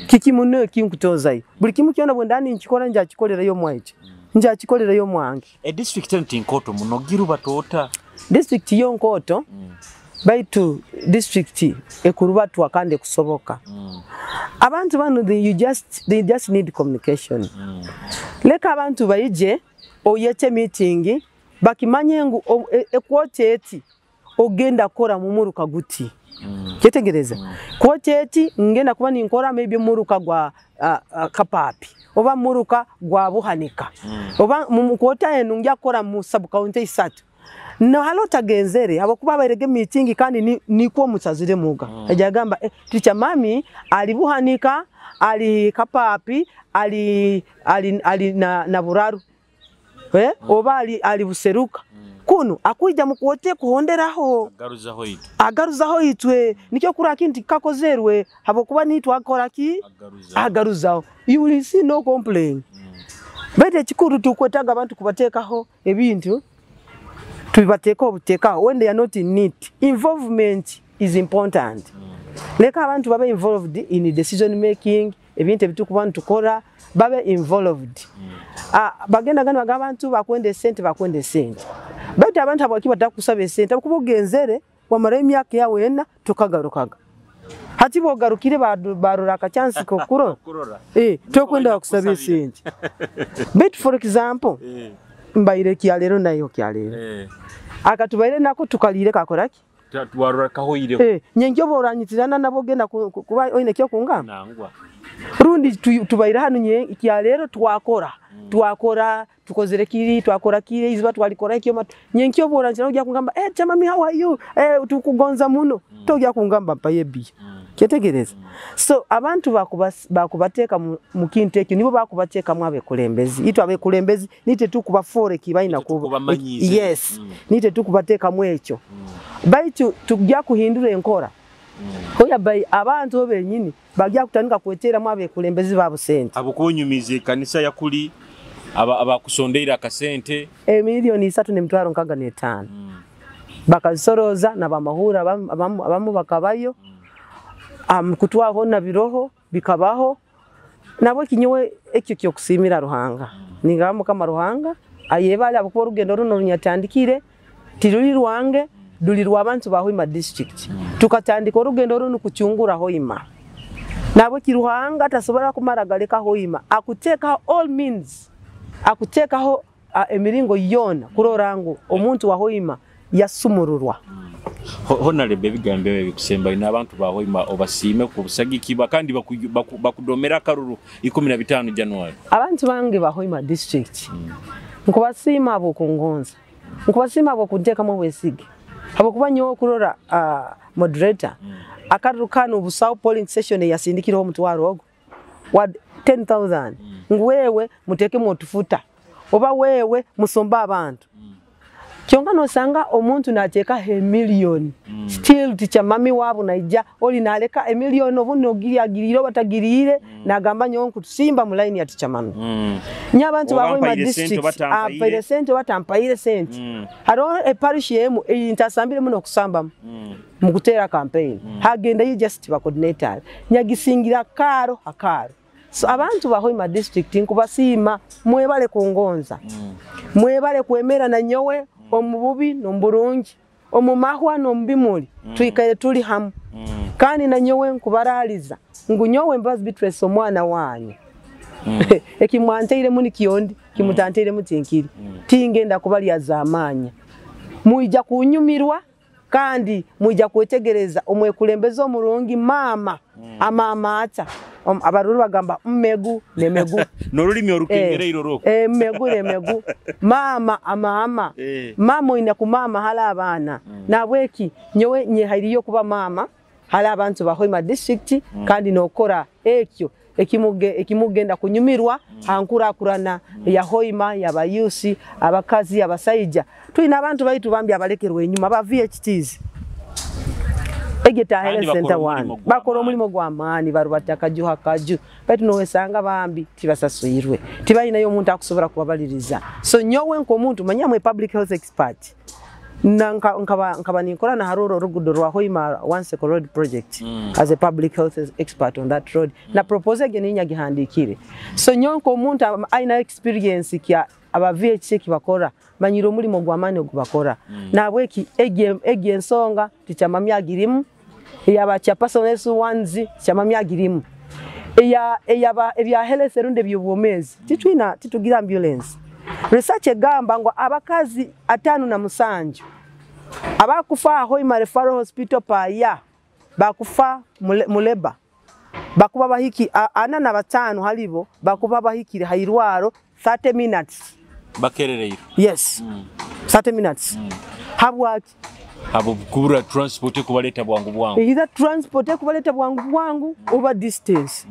Kiki muno kinkutozayo. Buli kimu kyona bwendani nkikora nja kikolerayo mwaje. Nja kikolerayo mwange. E district nti nkoto muno giruba tota. District yo nkoto. Baitu district ekurubatwa kandi kusoboka. Abantu bano they just need communication. Leka abantu baije oyete meeting bakimanye ngu ekwote eti ogenda kora mumuruka guti. Kyetegereza. Kwote eti ngenda kuba ninkora maybe muruka gwa Kapapi oba muruka gwa Buhanika. Oba mukwota enu nja kora mu sub county isatu. No halo tagenzere abakuba bairege meeting kandi niko musazire muga. Ajagamba teacher mami ali Buhanika, ali Kapapi, ali ali ali na Buraru. Oba ali Buseruka. Kuno akuija mukuote kuhonderaho agaruzaho itwe. Agaruzaho itwe nikyo kura kinti kakozerwe habokuba nitwa akora ki agaruzaho. You will see no complaint. Bete chikuru tukwetaga abantu kubatekaho ebintu tubibateka obutekaho when they are not in need. Involvement is important. Leka abantu babe involved in decision making, ebintu ebitukuba ntukora babe involved. Bagenda gano abantu bakwende sente bakwende sente. Baitu abantu abaki batakusaba sente abakuba ogenzere wamara emyaka yawe ena tukagarukaga. Hati bogarukire barura aka chance kokuro. Tokwenda bakusaba sente. But for example, mbaire kyalero nayo kyalero. Akatubaire nako tukalire kakoraki? Twarura kahoire. Nyenjo boranyitirana nabo genda kuba oine kyo kungamba. Nangwa. Rundi tubaire hano nye kyalero twakora. Twakora tukozere kiri twakora kiri iziba twalikora ekyo nyenkyo boranyitirana ojya kungamba chamami how are you tukugonza muno tojya kungamba mpaye bi. Kyetegereza. So abantu bakubateka mu kintu ekyo nibo bakubateka mu abekulembezi. Itwe abekulembezi nite tukubafore kibaina kuba. Yes. Nite tukubateka mu ekyo. Baitu tujya kuhindura enkora. Hoya bai abantu benyini bajya kutandika kwetera mu abekulembezi babo sente. Abo kunyumize kanisa yakuli abakusondeira akasente milioni 365. Bakazisoroza na bamahura abamu bakabayo. Kutwaho na biroho bikabaho nabo kinyowe ekyo kyo kusimira Ruhanga. Ningamba kama Ruhanga ayebale abakuba orugendo runo runyatandikire tiruli rwange duli rw'abantu ba Hoima district. Tukatandika orugendo runo kuchungura Hoima. Nabo kiruhanga tasobora kumara galeka Hoima akuteka all means akutekaho emiringo yona kurorangu omuntu wa Hoima yasumururwa. Honarebe bigambo bikusemba ina abantu ba Hoima obasime ku busagiki kandi bakudomera karuru 15 January. Abantu bange ba Hoima district nkubasima abo kungonza nkubasima abo kuntekamu bwesige abo kuba nyowe kurora moderator akaruru kano busawo polling session yasindikiraho omutwaro ogwo wa 10,000 ngwewe muteke motufuta oba wewe musomba abantu. Kyonka nosanga omuntu nateka emillion. Still teacher mami wabo naija oli naleka emillion obuno ogirire batagirire nagamba nyowe nkutusimba mu line ya teacher mami. Nyabantu ba Hoima district ampaire sente batampaire sente. Haro e parish yemu intasambire muno kusamba mu kutera campaign. Hagenda you just ba coordinator. Nyagisingira karo akaro. So abantu ba Hoima district nkubasima mwebale kungonza. Mwebale kwemera na nyowe omububi nomburungi omumahwa nombimuli twikaire tuli hamu. Kandi na nyowe nkubaraliza ngu nyowe Mbabazi Beatrice omwana wanyu Ekimwanteiremu nikyondi, kimutanteiremu tinkiri. Tingenda kubalya z'amaanya. Mwija kunyumirwa kandi mwija kwetegereza omwekulembeze omurungi mama amamaata. Abaruru bagamba mmegu nemegu. N'olulimi orukengereire orwo. Mmegu nemegu. Mama amama. Mama oina kumama hala abaana. Nabweki nyowe nyehairiyo kuba mama hala abantu ba Hoima district kandi nokora ekyo ekimugenda kunyumirwa hankurakurana ya Hoima yabayusi abakazi abasaija. Twina abantu baitu bambi abalekerwe enyuma ba VHTs. Egeta health center 1 bakora omulimo gwa maani barubata kajuha kaju baitu nowesanga bambi tibasasuirwe tibalina omuntu akusobora kubabaliriza. So nyowe nkomuntu manyamwe public health expert na nkaba ninkora na haroro rugudo rwa Hoima One Circle Road project as a public health expert on that road na propose again inyagihandikire. So nyowe nkomuntu aina experience kya aba VHC kibakora manyiro omulimo gwa maani ogubakora. Nabweki egi ensonga tichamamya girimu eyaba chapersons ones chamamya girimu eya eyaba ebya health runde byobwomezi titwina titugira ambulance. Research egamba ngo abakazi 57 abakufa Hoima Referral Hospital paya bakufa muleba bakuba bahiki 45 halibo bakuba bahikire hairwaro 30 minutes bakerereyo. Yes. 30 minutes. Habwaki abo kubura transport kubaleta bwangu bwangu. Either transport kubaleta bwangu bwangu over distance.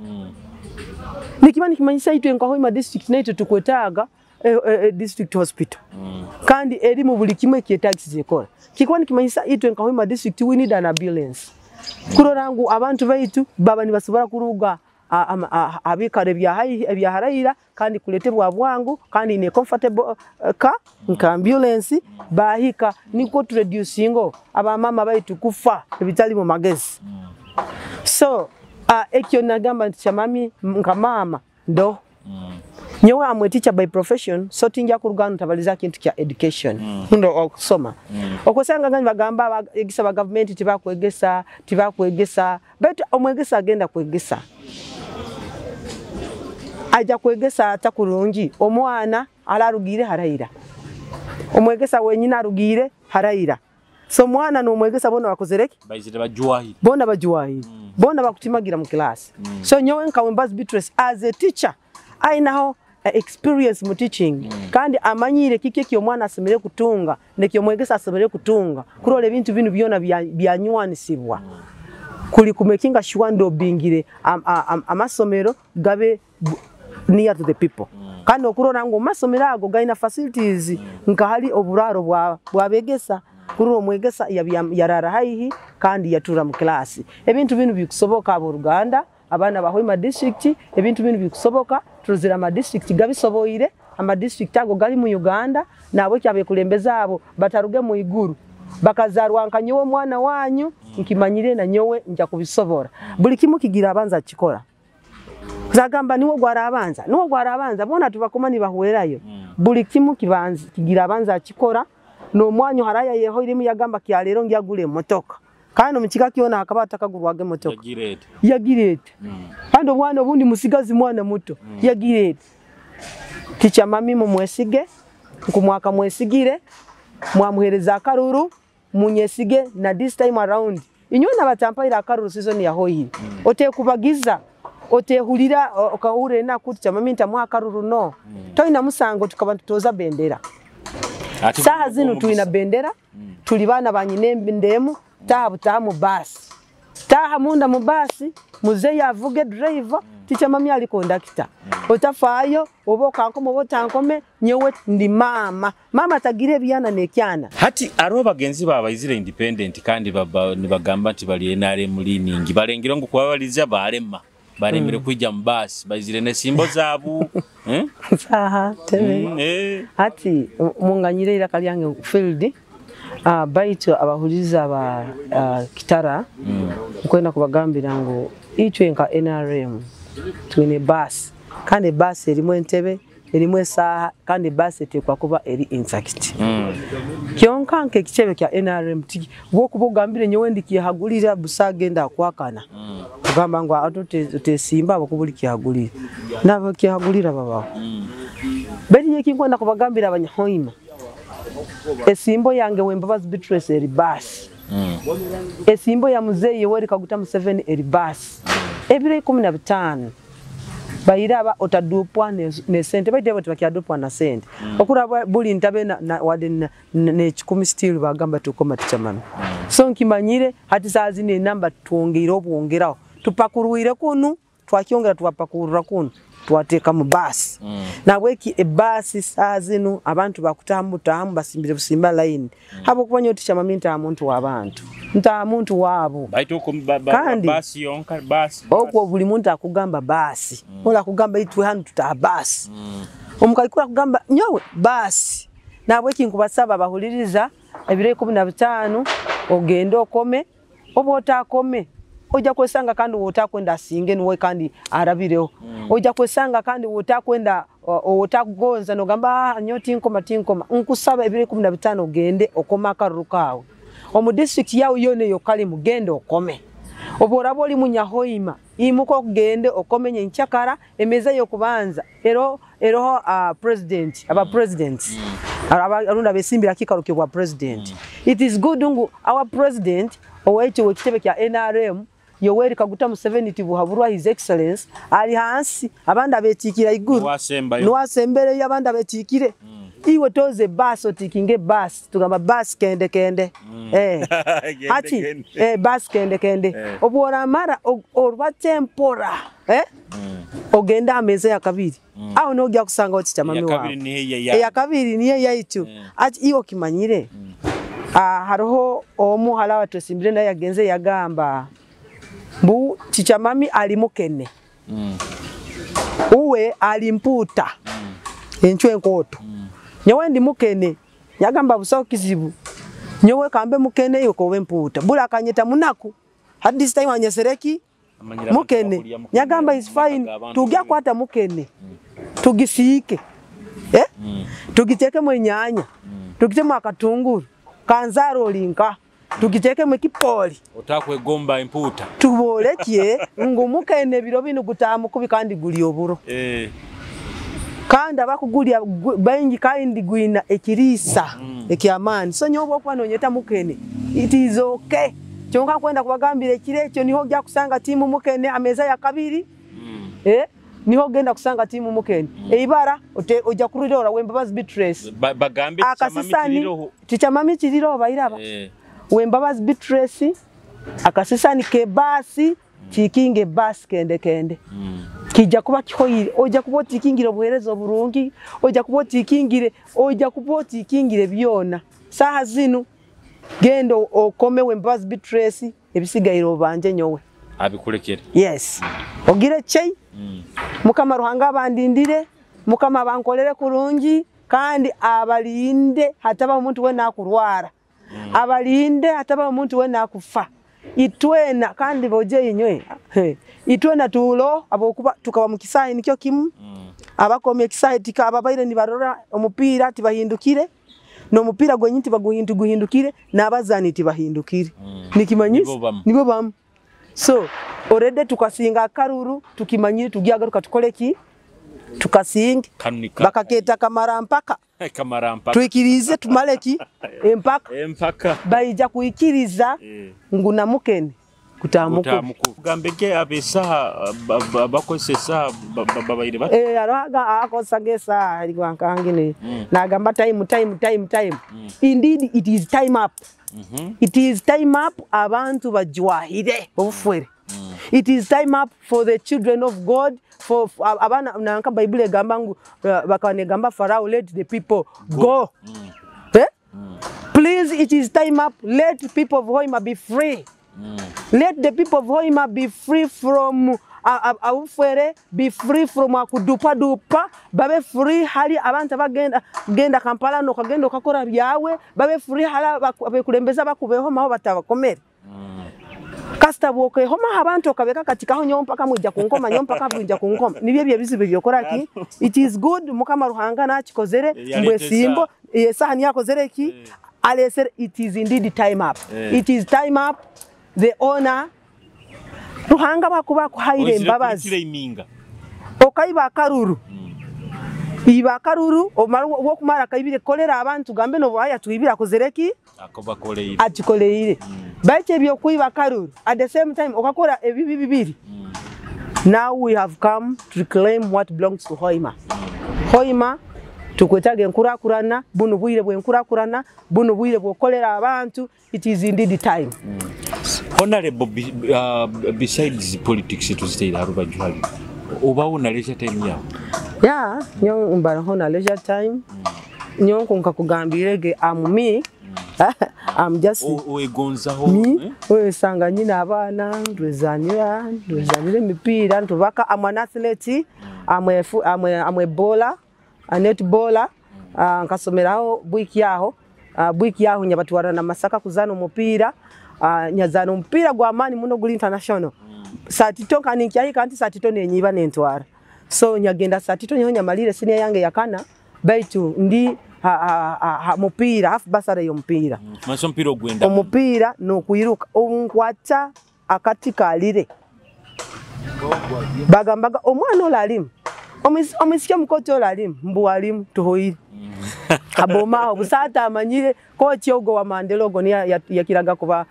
Nikiba nikimanyisa itwe nka Hoima district naitwe tukwetaaga district hospital. Kandi elimu buli kimwe kyetagisize ekora. Kikuba nikimanyisa itwe nka Hoima district we need an ambulance. Kurora ngu abantu baitu baba nibasobora kuruga abikare ebya haraira kandi kuletebwa bwangu kandi ne comfortable ka nka ambulance bahika niko to reducingo abamama baitu kufa ebitali mu magezi. So ekyo nagamba nti chamami nka mama ndo nyowe am a teacher by profession, so tinja kurugano tabaliza kintu kya education. Ndo okusoma. Okusanga ngani bagamba abegesa ba government tibakwegesa but omwegesa agenda kwegesa. Aja kwegesa atakurungi omwana alarugire haraira. Omwegesa wenyina arugire haraira. So mwana no omwegesa bona bakozereki? Baizire bajuwahi. Bona bajuwahi. Bona bakutimagira mu class. So nyowe nka Wembazi Beatrice as a teacher I now experience mu teaching kandi amanyire kiki ekyo omwana asemere kutunga nekyo omwegesa asemere kutunga kurora ebintu binu byona byanywanisibwa kuli kumekinga sure ndo bingire amasomero gabe near to the people. Kandi okurora ngo masomero ago gaina facilities nka hali oburaro bwabegesa kurora omwegesa yarara haihi kandi yatura mu class. Ebintu binu bikusoboka abo Ruganda abana ba Hoima district ebintu binu bikusoboka turuzira ama district gabisoboire ama district ago gali mu Uganda nabo kyabekulembeza abo bataruge mu iguru bakazarwa nka nyowe mwana wanyu nkimanyire na nyowe nja kubisobora. Buli kimu kigira abanza kikora zagamba niwo gwara abanza niwo gwara abanza bona tubakoma nibahwerayo. Buli kimu kibanza kigira abanza kikora no mwanyu haraya yeho irimu yagamba kya lero ngyagule motoka kandi mukika kyona akaba atakagurwaga motoka yagirete. Kandi obwana obundi musigazi mwana muto yagirete. Ticha mami mumwesige nkumwaka mwesigire mwamuhereza akaruru munyesige na this time around inywe nabatampaira akaruru season ya hoyi otekubagiza otehulira okahure na kuti mami ntamuha akaruru no toina musango tukaba tutoza bendera. Saha zino tuina bendera tuli bana banyine ndemu taha butaha mu basi taha munda mu basi muzeyi avuge driver ticha mami ali conductor otafayo obo kankome obo tankome nyowe ndi mama mama tagire byana nekyana. Hati aro bagenzi baba izire independent kandi baba nibagamba nti bali NRM leaning balengira ngo kubabaliza barema baremere kwijja mu basi bazire nesimbo zabu. Saha tebe hati munganyire ira kalyange field baitu abahuliza ba Kitara nkwenda kubagambira ngo itwe nka NRM twine bus kandi bus erimu entebe Erimu esaaha kandi baasi eteekwa kuba eri intact. Kyonka nk'ekitebe kya NRM bwokuba ogambire nyowe ndikyehagulira, busa agenda akwakana kugamba ngu ate otesimba abakuba ori kyehagulira, nabakyehagulira babaho. Baitu nyowe ekinkwenda kubagambira abanyahoima, esimbo yange Wembabazi Beatrice eri baasi, esimbo ya muzeeyi Yoweri Kaguta Museveni eri baasi. Ebiro 15 bairaba otadupwa nesente, baitu abo tibakyadupwa na sente. Okuraba buli ntabe na wadde nekikumi still bagamba tukoma tichamami. So nkimanyire hati saa zino enamba twongeire obwongeraho, tupakurwire kunu twakyongera twapakurura kunu twateeka mu baasi. Nabweki ebaasi saa zino abantu bakutahamu tahamu basimbire busimba line. Habwokuba nyowe tichamami nta muntu w'abantu, nta muntu waabo. Baitu Kandi baasi yonka baasi. Okwo buli muntu akugamba baasi. Ola akugamba itwe hanu tutaha baasi. Omukaikuru akugamba nyowe baasi. Nabweki nkubasaba abahuliriza ebiro 15 ogende okome, oba otakome ojja kwesanga kandi wotakwenda asinge niwe kandi arabireho. Ojja kwesanga kandi wotakwenda otakugonza nogamba nyowe tinkoma tinkoma. Nkusaba ebiro 15 ogende okome akaruru kawe. Omu district yawe yona eyo kali mugende okome. Oba oraba ori munyahoima imuka ogende okome nyenkyakara emeza y'okubanza ero eroho president aba presidents arunda besimbira kikaro ky'obwa president. It is good ngu our president owaitu w'ekitebe kya NRM Yoweri Kaguta Museveni tibuhaburwa His Excellence ali hansi abandi abetikira iguru Niwasembayo. niwasembereyo abandi abetikire. Iwe toze basi otikinge basi tugamba basi kende kende. Kende, Hati, kende. Basi kende kende. Obworamara orubate mpora, ogenda ameza ya kabiri. Aho nojya kusanga oti chamami Ya wawe. kabiri ni heya ya. Ya kabiri niye yaitu. Ati iwo kimanyire. Hariho omu halawa twesimbire naye yagenze yagamba mbu chichamami ali mukene. Uwe alimputa. Enchwe enkoto. Nyowe ndi mukene. Yagamba busaho kizibu. Nyowe kambe mukene iyo kowe mputa. Bula akanyeta munaku. Hadi this time anyesereki Amanyira mukene. abantu bakulya mukene, Nyagamba is fine. mumaka g'abantu Tujya babiri. kwata mukene. Tugisiike. Tugitekemo inyanya. Tugitekemo akatunguru. Kanzaro olinka. Tugitekemo ekipoli. Otakwegomba imputa. Tubolekye ngu mukene biro bino gutamukubi kandi guli oburo. Kandi abakugulya baingi kandi gwina ekiriisa ekyamaani. So nyowe bwokuba nonyeta mukene, it is okay. Kyonka kwenda kubagambira ekiro ekyo niho ojja kusanga tiimu mukene ameza ya kabiri. Niho ogenda kusanga tiimu mukene. Eibara ojja kururora Wembabazi Beatrice. Bagambe tichamami Akasisani, kiriroho. tichamami kiriroho bairaba. Wembabazi Beatrice akasisani ke basi kikinge basi kende kende. Kijja kuba kihoyire, ojja kuba otikingire obuheereza oburungi, ojja kuba otikingire, ojja kuba otikingire byona. Saaha zinu genda okome Wembabazi Beatrice ebisigaire obanje nyowe. Abikulekere. Yes. Ogire chei. Mukama Ruhanga abandindire, Mukama abankolere kurungi kandi abalinde hataba omuntu wena akurwara. Abalinde hataba omuntu wena akufa. Itwena kandi boje inywe. Itwena tulo abokuba tukaba mu kisayi nikyo kimu. Abakomye ekisayi tika ababaire nibarora omupiira tibahindukire. N'omupiira gwenyini tibaguhindukire n'abazani tibahindukire. Nikimanyisa? Nibo bamu. Nibo bamu. So already tukasinga akaruru tukimanyire tugyagaruka tukole ki? Tukasinga. Kanunika. Bakaketa kamara mpaka. Kamara mpaka. Tuikirize tumale ki? Empaka. Empaka. Baija kuikiriza ngu na mukene kutamuku. Kutamuku. Gambeke abesaha bakozesa esaha babaire bat. Araga akosa gesa ali kwankangine. Nagamba time time time time. Indeed it is time up. It is time up abantu bajwahire obufwere. It is time up for the children of God, for abana nanka Bible egamba ngu bakanegamba Pharaoh, let the people go. Please, it is time up. Let people of Hoima be free. Let the people of Hoima be free from abufwere, be free from akudupa dupa, babe free hali abantu abagenda genda Kampala no kagenda okakora byawe, babe free hali abekulembeza bakubeho maho batabakomere. Kasita bwokehoma abantu okabeka katikaho nyowe mpaka mwija kunkoma, nyowe mpaka mwija kunkoma, nibyo ebyo ebizibu ebyokora ki. It is good, Mukama Ruhanga nakikozere. Yaleeta Mbwe esimbo esaha niyo akozere ki, alesere. It is indeed time up. It is time up. The owner Ruhanga bakuba akuhaire Oizire embabazi kuriclaiminga. Okaiba akaruru, iba akaruru omara wokumara akaibire, kolera abantu, gambe nobwaya twibira akozere ki. Akobakoleire. Akikoleire. Baitu ebyokuiba akaruru at the same time okakora ebibi bibiri. Now we have come to reclaim what belongs to Hoima. Hoima tukwetaga enkurakurana, bunu bwire bwenkurakurana, bunu bwire bwokolera abantu. It is indeed time. Honorable, besides politics tuziteire harubaju, hali obawo na leisure time yawe? Yeah, nyo mbaraho na leisure time. Nyo nkakugambirege, am me, I'm just Wegonzaho. Me. Eh? Wesanga nyina abaana ntuzanira emipiira, ntubaka. I'm an athlete, I'm a bowler, a netballer. Nkasomeraho bwiki aho, bwiki aho nyabatwara na Masaka kuzana omupiira. Nyazana omupiira gwa maani muno guli international. Satito kandi nkyahika nti satito nenyiba nentwara, so nyagenda satito nyeho nyamalire senior yange yakana, baitu ndi ha mupiira half basare y'omupiira. Maso omupiira ogwenda. Omupiira n'okwiruka, obunkwata akati kalire bagambaga omwana oyo alimu omwisiki omukoti oyo alimu mbu alimu tuhoire abomaho busaata amanyire kochi ogo wa Mandela ogo niye yakiraga kuba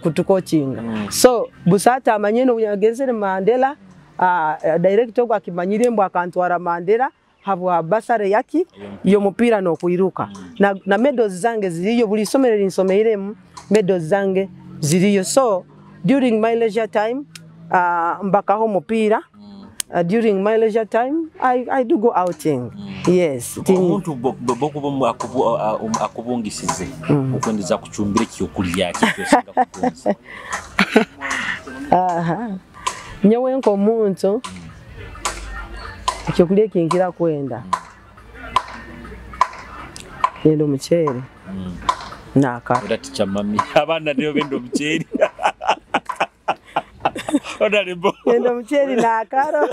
kutukocinga. So busaata amanyire nobuyagenzere Mandela, director ogo akimanyire mbu akantwara Mandela habwa basare yaki y'omupiira n'okwiruka. Na medals zange ziriyo, buli isomero linsomeiremu medals zange ziriyo. So during my leisure time, mbakaho omupiira. During my leisure time I do go outing, yes. Omuntu bokuba akubungisize okwendeza kucumbira ekyokulya kyosinga kugonza? Aha. Nyowe nk'omuntu, ekyokulya ekinkira kwenda, nyenda omuceere n'akaro. Era ticamami abaana nibo benda omuceeri, honorable. Nyenda omuceeri n'akaro.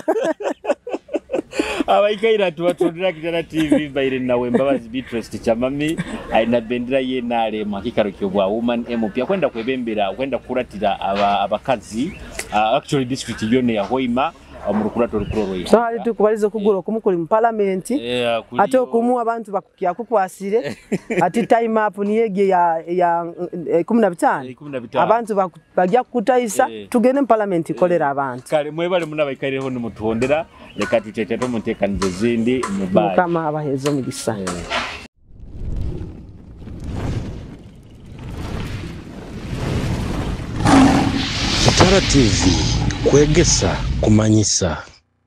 Abaikaire tubatundira Kitara TV, baire nawe Mbabazi Beatrice Chamami, aina bendera ye NRM hakikaro kyobwa woman MP akwenda kwebembera, akwenda kuratira abakazi, actually district yone ya Hoima mu rukurato rukuru. So hali tukubaliza okuguru okumu kuli mu palamenti, ate okumu abantu bakyakukwasire ati time up niyege ya 15. 15. Abantu bajja kukutayisa. Tugende mu palamenti kolera abantu. Kale mwebale muna baikaireho nimutuhondera, leka tuteteto muteekanize zindi mubayi. Mukama abaheeze omugisa. Kitara TV, kwegesa, kumanyisa.